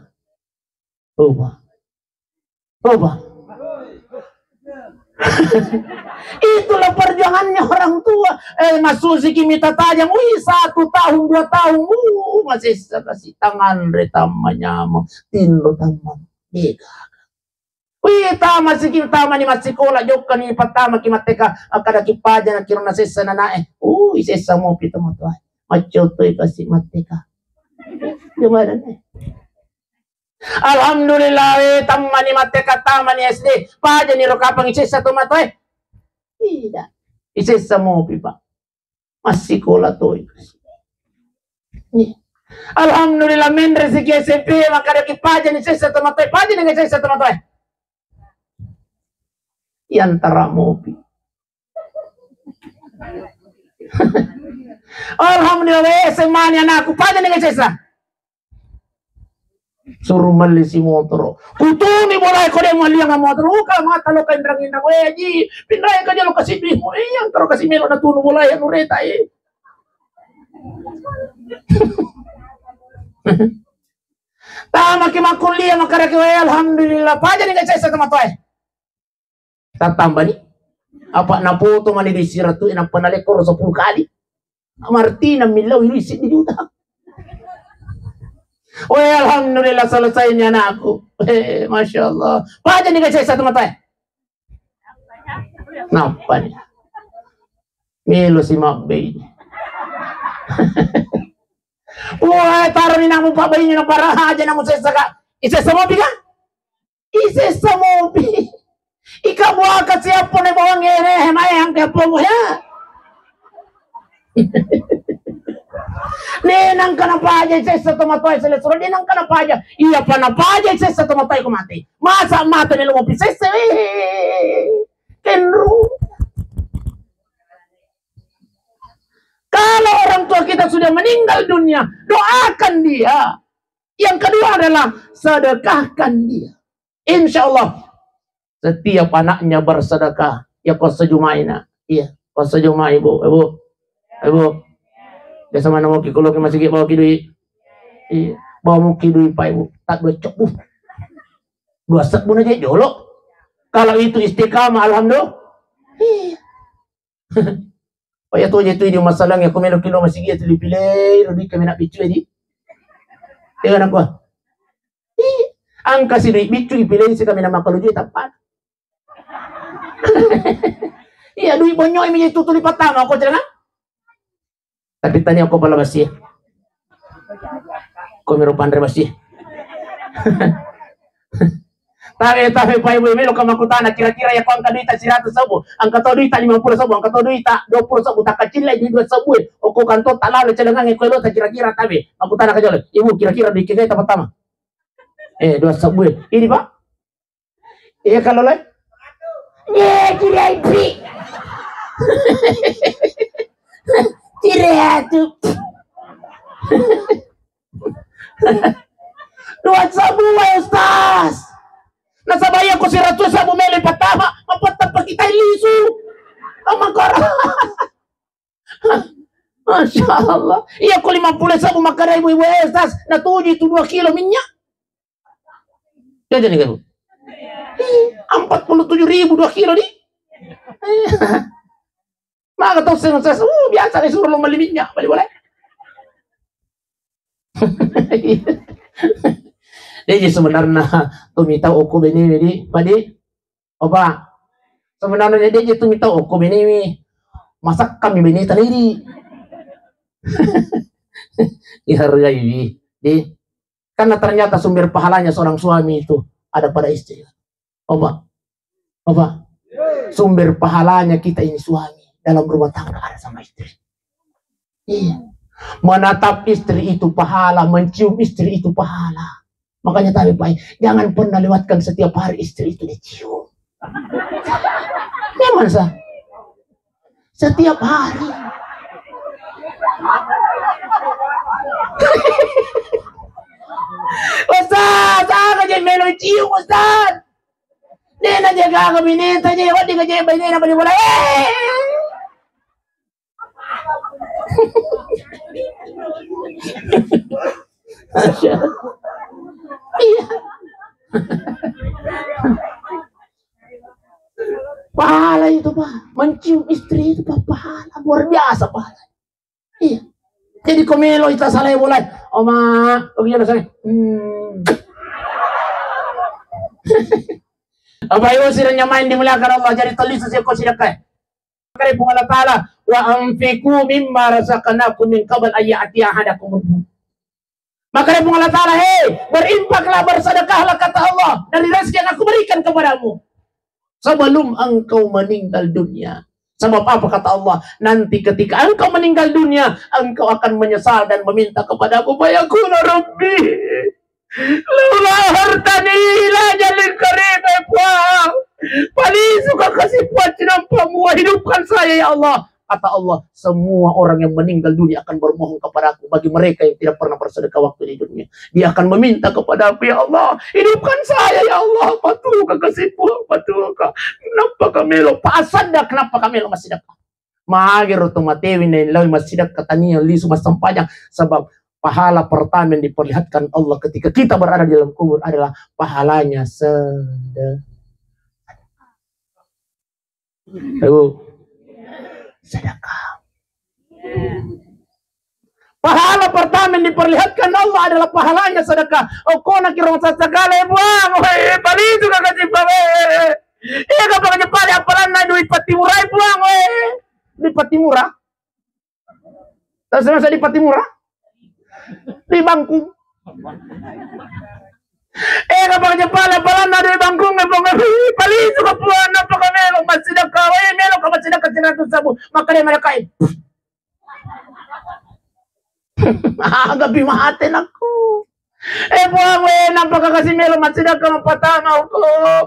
Coba. Coba. Itulah perjuangannya orang tua. Eh, masusiki mita tajang. Wih, satu tahun, dua tahun. Uh, masessa kasi tangan re tamma nyameng. Tinro tamma. Dega. Wih, tama siki, tama ni massikola, jokka ni pattama ki matteka, akkada ki paja na kiro na sessa nanae. Uh, isessa mopi tomatoae. Maccotoi kasi matteka. Gimana nih? Alhamdulillah, eh, tamma ni matteka, tama ni S D. Paja ni ro kapang isessa tomatoae. Tidak. Isessa mopi, Pak. Massikola toi. Iya. Alhamdulillah, menre siki S M P, makkadaki paja ni sessa tomatoae, paja ni sessa tomatoae. Iantara mopi. Alhamdulillah, we, S M A ni anakku, paja ni sessa. Suruh melli si motoro. Kutuni bolae ko de' mualliang motoro. Uka mata lo ka inrang-inrang. We, Ji, pinrai ka jolo kasi duitmu. Iya, engka ro kasi melo natunu bolae anu reta e. Tamaki makkuliah, makkadaki, we, alhamdulillah. Paja ni sessa tomatoae. Tattambani. Apa napoto mani di siratu, nappa nalekkoro sepuluh kali. Martina millau iri siddi juta. We, alhamdulillah, selesai ni anakku. Eh, Masya Allah. Paja ni sessa tomatoae. Nappa ni. Melo si mabbei. Wah, taro ni namu pabbaini na paraha aja namu sessa ka. Isessa mopi ka? Isessa mopi. Ika buaka siappo ne bawang ere, hemae angke pomo ya. Ne nangka napaja isessa tomatoae sele sura, ne nangka napaja. Iya pa napaja isessa tomatoae ko mate. Masa mate melo mopi sessa, eh. Kenru. Kalau orang tua kita sudah meninggal dunia, doakan dia. Yang kedua adalah sedekahkan dia. Insya Allah, setiap anaknya bersedekah, ya ko sejumai na. Iya. Puasa Jumat, Ibu, Ibu. Ibu. Biasa mana mau ki kulo ke masigi bawa ki dui. Iya, bawa mau ki dui, Pak, Ibu. Tak dua cok, Bu. Dua sebbu na je jolo. Kalau itu istiqamah, alhamdulillah. Iya. Oh ya, tu je tu di masalahnya, aku melo ki lo masigi tu dipilih, lo di kami nak bicu di. Iya, anak gua. Ih, angka si dui bicu dipilih si kami nama kalau je tapat. Iya, dui bonyok mi je tu tuli patama, kau celana. Tapi tanya aku pala basi. Kau mero panre basi. Tabe, tabe, Pak Ibu, melo ka makkutana, kira-kira ya ko angka duita siratu sebbu, angka to duita lima puluh sebbu, angka to duita dua puluh sebbu, takkacillai di dua sebbu, oko kanto talalo celengange ko elota kira-kira, tabe. Makkutana ka jolo, Ibu, kira-kira di kega ta pertama? Eh, dua sebbu. Ini, Pak? Iya, kalau lain? Ye, kira ipi. Kira tu. Dua sebbu, Ustaz. Nasaba iya ko siratu sebbu melo patama, mapatta pakita lisu. Amakara. Masya Allah. Iya ko lima puluh sebbu makkada ibu-ibu, eh, Ustaz, natuju itu dua kilo minyak. Jajan nih, Bu. Ih, empat puluh tujuh ribu dua kilo di. Maka tau seng, seng, uh, biasa nih suruh lo beli minyak, beli boleh. Jadi sebenarnya tu mitau okko bene di, padi, opa. Sebenarnya dia itu mitau okko bene mi. Masak kami bene tadi. Dihargai, di. Karena ternyata sumber pahalanya seorang suami itu ada pada istri. Opa. Opa. Sumber pahalanya kita ini suami dalam rumah tangga ada sama istri. Iya. Menatap istri itu pahala, mencium istri itu pahala. Makanya tabe, Pak, jangan pernah lewatkan setiap hari istri itu dicium. Memang, sah. Setiap hari. Ustaz, aga je melo cium, Ustaz. Dena je gaga bineta je, wadi ga je bainena bali bola. Eh. Iya. Pahala itu, Pak. Mencium istri itu, Pak, pahala. Luar biasa pahala. Iya. Jadi ko melo ita salai bola. Oma, begitu rasanya. Hmm. Apa yo siranya main dimuliakan Allah, jadi tulis sih kok sidakai. Makanya Puang Allah Ta'ala, "Wa anfiqu mimma razaqnakum min qabl an ya'tiya ahadakumul maut." Makanya Puang Allah Ta'ala, "Hei, berinfaklah, bersedekahlah," kata Allah, "dari rezeki yang Aku berikan kepadamu sebelum engkau meninggal dunia." Sebab apa kata Allah? "Nanti ketika engkau meninggal dunia, engkau akan menyesal dan meminta kepada Aku, fayaqulu, 'Rabbi, laula akhartani ila ajalin qarib,'" eh, Puang. Palisuka kasi Puang cinampa mua, hidupkan saya ya Allah. Kata Allah, semua orang yang meninggal dunia akan bermohon kepada Aku bagi mereka yang tidak pernah bersedekah waktu di dunia. Dia akan meminta kepada Aku, "Ya Allah, hidupkan saya ya Allah, patuka kasi Puang, patuka. Kenapa kami lo pasada, kenapa kami lo masih dekat?" Magero to matewi naillau massidekka tania lisu massempajang, sebab pahala pertama yang diperlihatkan Allah ketika kita berada di dalam kubur adalah pahalanya sedekah. Ibu, sedekah. Pahala pertama yang diperlihatkan Allah adalah pahalanya sedekah. Okona kiro sassagala, eh, Puang, weh, palisuka kasi Puang, weh. Iya, kapang jepale apalanna dui Pattimura, eh, Puang, weh. Dui Pattimura? Tahu saya masa di Pattimura? Di Bangkung. Eh, kapang jepale apalanna dui Bangkung, eh, Puang, weh. Palisuka Puang, napaka melo massidekka, weh, meloka massidekka siratu sebbu. Maka dia mereka, eh, Aga pi mate nakku. Eh, Puang, weh, napaka kasi melo massidekka mappatama okko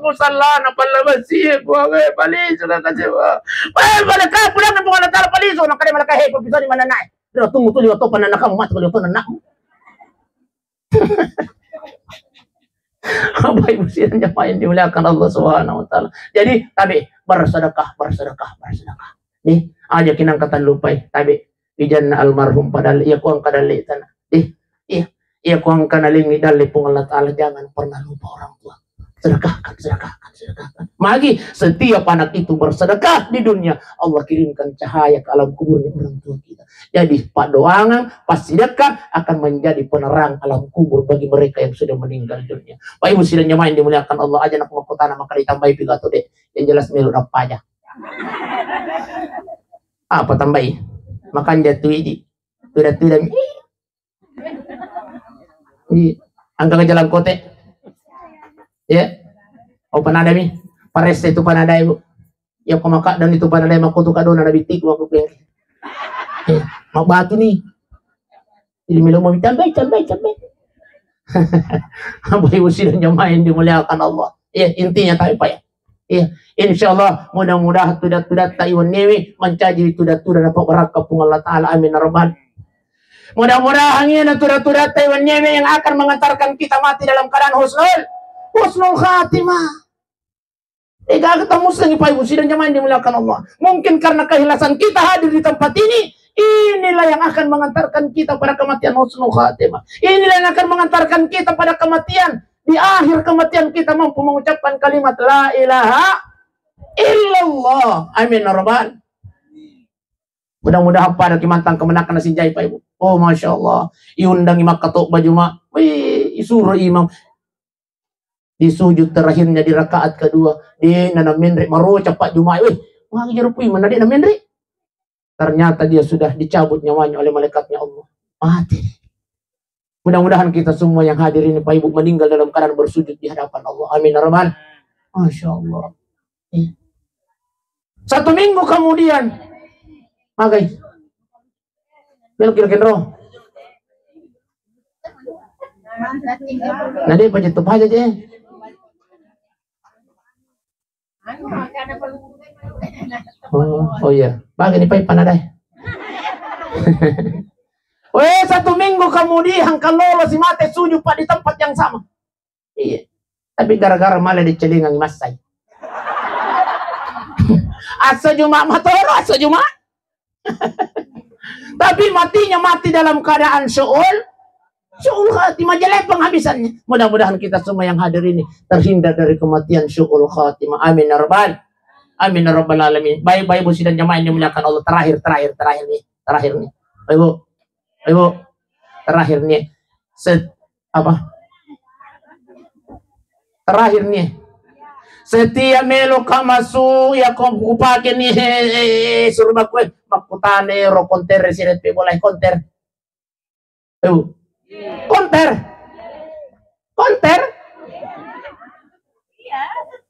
musallana pallabasi, eh, Puang, weh, palisuka kasi, Puang. Weh, malaikat, pulang, Puang Allah Ta'ala, palisu, makanya malaikat, hei, papisani mananae. Dia tunggu tu liwa topa nanakamu, mati liwa topa nanakmu. Bapak Ibu sidang jamaah yang dimuliakan Allah Subhanahu wa Ta'ala. Jadi, tabe, bersedekah, bersedekah, bersedekah. Nih, aja kinang kata lupai, tapi wijanna almarhum padahal iya kuang kadalle tana. Nih, iya, iya kuang kana lengi dalle Puang Allah Ta'ala, jangan pernah lupa orang tua. Sedekahkan, sedekahkan, sedekahkan. Magi setiap anak itu bersedekah di dunia, Allah kirimkan cahaya ke alam kuburnya orang tua kita. Jadi, paddoangan, passidekka akan menjadi penerang alam kubur bagi mereka yang sudah meninggal dunia. Pak Ibu sidang jamaah yang dimuliakan Allah, aja nak makkutana maka ditambahi pigato deh. Yang jelas melu dapat aja. Apa tambahi? Makan jatuh idi. Tuda-tuda mi. Di angka ke jalan kote. Ya. Oh, panada mi. Parese itu panada, Ibu. Ya, ko maka dan itu panada makutu kadona nabi tiku aku peng. Eh, mau batu nih. Jadi melo mau tambahi, tambahi, tambahi. Apa Ibu sidang jamaah yang dimuliakan Allah. Ya, intinya tapi Pak ya. Iya, insyaallah mudah-mudahan tuda-tudatta iwennewe mancaji tuda-tuda dapat barakka Puang Allah Ta'ala. Amin ya rabbal. Mudah-mudahan iyana tuda-tudatta iwennewe yang akan mengantarkan kita mati dalam keadaan husnul, husnul khatimah. Ega kita musengi Pak Ibu sidang jamaah yang dimuliakan Allah. Mungkin karena keikhlasan kita hadir di tempat ini, inilah yang akan mengantarkan kita pada kematian husnul khatimah. Inilah yang akan mengantarkan kita pada kematian. Di akhir kematian kita mampu mengucapkan kalimat la ilaha illallah. Amin ya rabbal. Mudah-mudahan pada kimantang kemenakan nasinjai Pak Ibu. Oh, masya Allah. Iundangi makkatobba Juma. Wih, isuro imam. Di sujud terakhirnya di rakaat kedua, de' na namenre, maroca Pak Juma. Wih, magi jero pui mana de' namenre. Ternyata dia sudah dicabut nyawanya oleh malaikatnya Allah. Mati. Mudah-mudahan kita semua yang hadir ini, Pak Ibu, meninggal dalam keadaan bersujud di hadapan Allah. Amin ya rabbal. Masya Allah. Iya. Satu minggu kemudian, magai. Belok kira kenro. Nah, dia pajak tu pajak je. Oh, oh iya. Bagi ni pai panadai. Weh, satu minggu kemudian kalau si mate sujud Pak di tempat yang sama. Iya. Tapi gara-gara malah dicelingang massai. Asa Juma matoro, asa Juma. Tapi matinya mati dalam keadaan syu'ul, syu'ul khatimah, jelek penghabisannya. Mudah-mudahan kita semua yang hadir ini terhindar dari kematian syu'ul khatimah. Amin ya rabbal. Amin ya rabbal alamin. Baik, Bapak Ibu sidang jamaah yang dimuliakan Allah, terakhir, terakhir, terakhir nih, terakhir nih. Bapak Ibu, Bapak Ibu, terakhir nih. Set, apa? Terakhir nih. Setiap melo ka masu ya ko kupake nih, he, he, he, suruh bakue makkutane ro konter siret pe boleh konter. Tuh. Konter. Konter.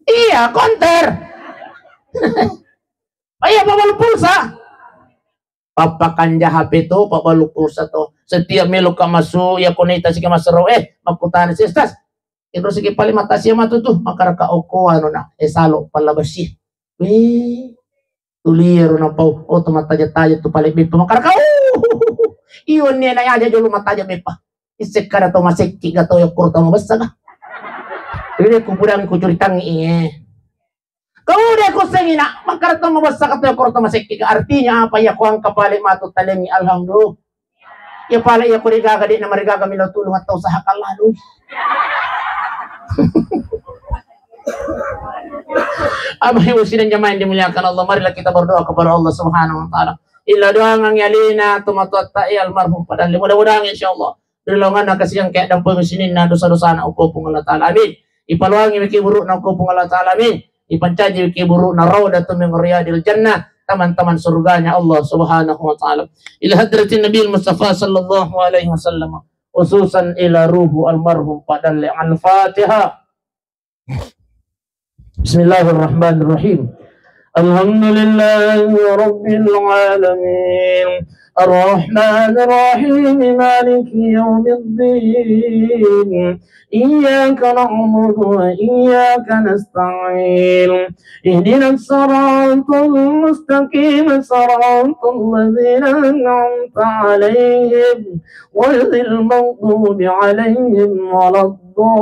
Iya, konter. Oh iya, bawa pulsa. Pappakanja H P to, pabbalu pulsa to. Setiap melo ka masu ya ko naita sike masero, eh, makkutana si Ustaz. Iro sike pale mata sia matu tu, makaraka oko anu na, eh, salo palla besi. Weh, tulia ro napau, oh, to mataja-taja tu pale beppa makaraka. Oh, iyo ne na aja jolo mataja beppa. Isse kada to masekki ga to ya koro to mabessa ga. Ini kupudangi kucuritangi, eh. Kau deh kau sengina, makkada to mabessa ka to koro to masekki. Artinya apa ya, ko engka pale matu talengi, alhamdulillah. Ya pale ya ko degaga de' namarigaga milo tulung atau usahakan lalu. Apa ibu sidang jamaah yang dimuliakan Allah, marilah kita berdoa kepada Allah Subhanahu wa Ta'ala. Illa doangan ya lina tu matuatta ya almarhum padahal, mudah-mudahan insyaallah ri laonganna kasiang ke dampeng sininna dosa-dosana okko Puang Allah Ta'ala. Amin. Ipaluangi miki burukna okko Puang Allah Ta'ala. Amin. Ipancaji miki burukna raudatu min riyadil jannah, taman-taman surganya Allah Subhanahu wa Ta'ala. Ila hadratin Nabi Mustafa sallallahu alaihi wasallam, khususan ila ruhu almarhum padalle. Al-Fatihah. بسم الله الرحمن الرحيم. الحمد لله رب العالمين. الرحمن الرحيم. مالك يوم الدين. إياك نعبد وإياك نستعين. اهدنا الصراط المستقيم. صراط الذين أنعمت عليهم غير المغضوب عليهم ولا الضالين.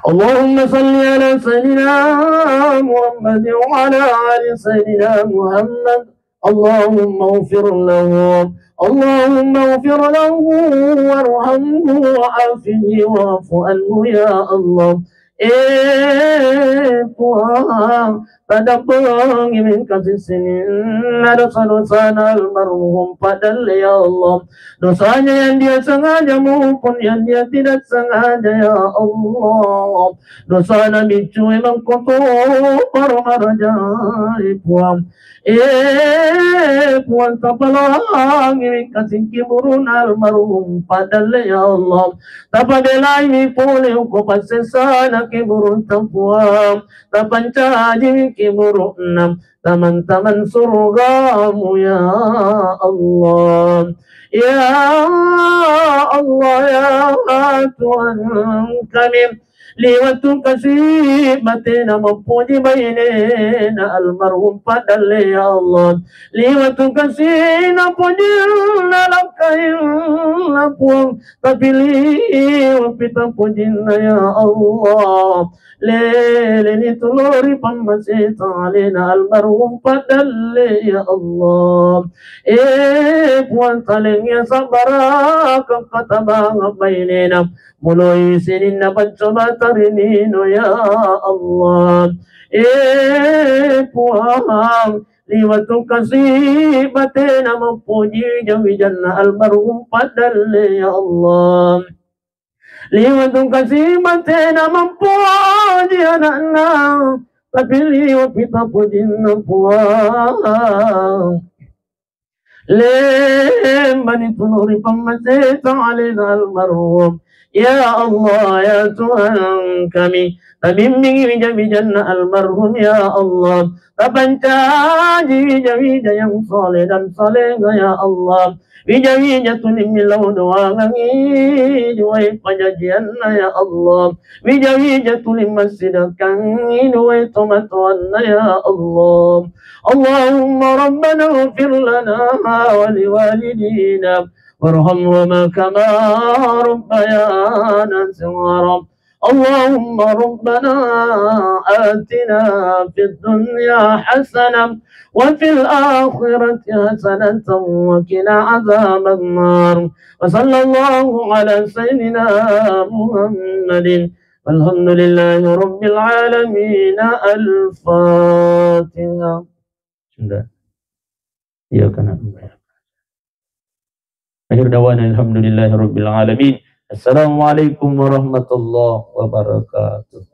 اللهم صل على سيدنا محمد وعلى آل سيدنا محمد. اللهم اغفر له. اللهم اغفر له وارحمه وعافه واعف عنه يا الله. Eh, Puang, tadampengi mingka sininna dosa-dosana almarhum Pak Dalle, ya Allah. Dosanya yang dia sengaja maupun yang dia tidak sengaja, ya Allah. Dosana miccu memang kotor marajai, Puang. Eh, Puang, tapalangi mingka singki buruna almarhum Pak Dalle, ya Allah. Tapabelai mi pole ko passesana ki burutta, Puang. Tapancaji mi ki buruna taman-taman surgamu, ya Allah. Ya Allah, ya Tuhan kami, liwatu kasi batena mappoji bainena almarhum Pak Dalle, ya Allah. Liwatu kasina pojinna lakkainna, Puang, tapi liwa pita pojinna, ya Allah. Leleni tulori pammaseta alena almarhum Pak Dalle, ya Allah. Eh, Puang, talengngi sabbaraka katabanga bainena. Muloi sininna paccoba tarinino, ya Allah. Eh, Puang, liwatu kasi batena mappoji wija-wijanna almarhum Pak Dalle, ya Allah. Liwatu kasi batena mappoji anakna, tapi liwa pita pojinna, Puang. Lembani tulori pammaseta alena almarhum. Ya Allah, ya Tuhan kami, tabimbingi wija-wijanna almarhum, ya Allah. Tapancaji wija-wija yang soleh dan soleha, ya Allah. Wija-wija tuli millau doangangi duai pajajianna, ya Allah. Wija-wija tuli massidekkangi duai tomatoanna, ya Allah. اللهم ربنا اغفر لنا ولوالدينا وارحمهما كما ربيانا صغارا. اللهم ربنا آتنا في الدنيا حسنة وفي الآخرة حسنة وقنا عذاب النار. وصلى الله على سيدنا محمد. والحمد لله رب العالمين. الفاتحة. Sudah. Iya, kana. Akhir dawana alhamdulillahi rabbil alamin. Assalamualaikum warahmatullahi wabarakatuh.